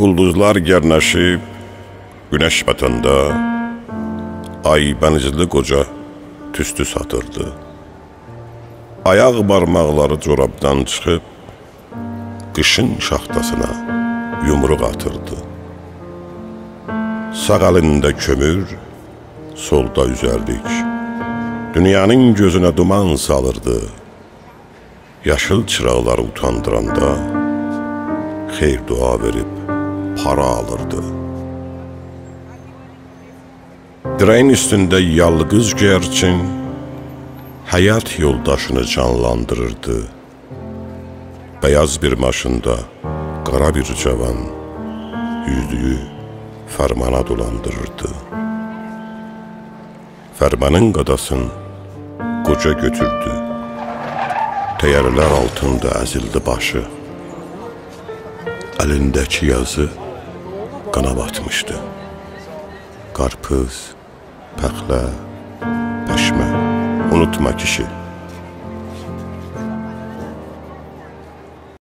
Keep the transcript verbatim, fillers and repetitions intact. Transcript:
اولدوزلار گرنه‌شیب گونش باتاندا آی‌بنیزلی قوجا توستو ساتیردی. آیاق بارماقلاری جورابدان چیخیب قیشین شاختاسینا یومروق آتیردی. ساغ الینده کؤمور، سولدا اوزرلیک، دونیانین گؤزونه دومان سالیردی. یاشیل چیراقلاری اوتاندیراندا خیر دعا وئریب پارا آلیردی. دیره‌یین اوستونده یالقیز گرچین حیات یولداشینی جانلاندیریردی. بیاز بیر ماشیندا قارا بیر جاوان یوزویو فرمانا دولاندیریردی. فرمانین قاداسین قوجا گؤتوردو. طیاره‌لر آلتیندا ازیلدی باشی. الینده‌کی یازی قانا باتمیشدی. قارپیز، پخله، پشمه. اونوتما کیشی،